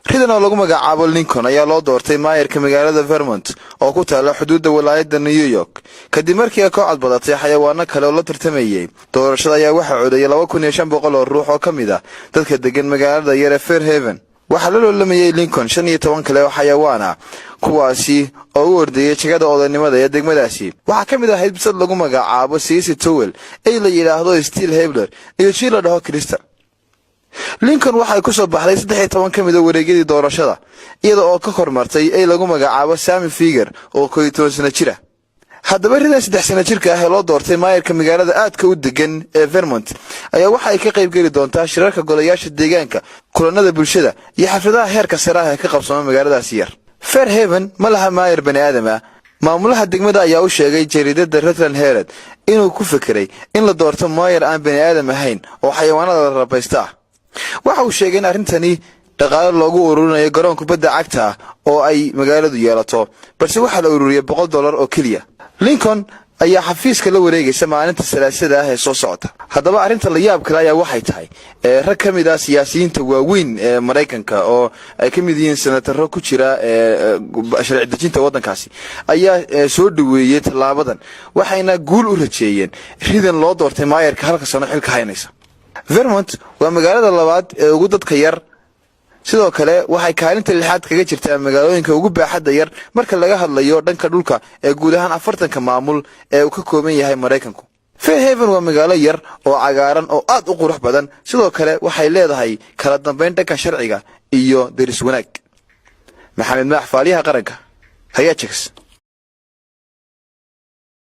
Ridan oo lagu magacaabo Lincoln ayaa loo doortay maayarka magaalada Vermont oo ku taala xuduudda walaayadda New York, kadib markii ay ka codbadatay xayawaano kale oo la tartamayey. Doorashada ayaa waxaa codeeyay 2500 oo ruux oo ka mid ah dadka degan magaalada yar ee Fairhaven. Waxaa la loolamayay Lincoln 15 kale oo xayawaan ah, kuwaasi oo u ordeeyay jagada odaynimada ee degmadaasi. Waxaa ka mid ahayd bisad lagu magacaabo Siisi Towel, ey la yidhaahdo Steel Hebler iyo jiir la dhaho Crystal. Lincoln waxay ku soo baxday 13 ka mid a wareegyadii doorashada, iyada oo ka hormartay ey lagu magacaabo Sami Figer oo 11 sano jira. Haddaba, ridan 3 sano jirka ah ee loo doortay maayarka magaalada aadka u degan ee Vermont ayaa waxa ay ka qayb geli doontaa shirarka golayaasha deegaanka, kulanada bulshada iyo xafladaha heerka sare ah ee ka qabsama magaaladaasi yar. Fairhaven ma laha maayar bani aadam ah. Maamulaha degmada ayaa u sheegay jariidada Rutland Herald inuu ku fekeray in la doorto maayar aan bani aadam ahayn oo xayawaanada la rabaysta ah. Waxa uu sheegay in arrintani dhaqaale loogu ururinayo garoon kubadda cagta ah oo ay magaaladu yeelato, balse waxaa la ururiyay $100 oo keliya. Lincoln ayaa xafiiska la wareegaysa maalinta Salaasada ah ee soo socota. Haddaba, arrinta la yaab kale ayaa waxay tahay rag ka mid ah siyaasiyiinta waaweyn ee Maraykanka, oo ay ka mid yihiin senataro ku jira sharci dejinta waddankaasi, ayaa soo dhaweeyey tallaabadan, waxayna guul u rajeeyeen ridan loo doortay maayarka halka sano xilka haynaysa. Vermont waa magaalada labaad ee ugu dadka yar. Sidoo kale waxay kaalinta lixaad kaga jirtaa magaalooyinka ugu baaxadda yar marka laga hadlayo dhanka dhulka ee guud ahaan 40-ka maamul ee uu ka kooban yahay Maraykanku. Fairhaven waa magaalo yar oo cagaaran oo aad u qurux badan. Sidoo kale waxay leedahay kala dambayn dhanka sharciga iyo deris wanaag. Maxamed Maax, Faaliyaha Qaranka, hayaa jegs.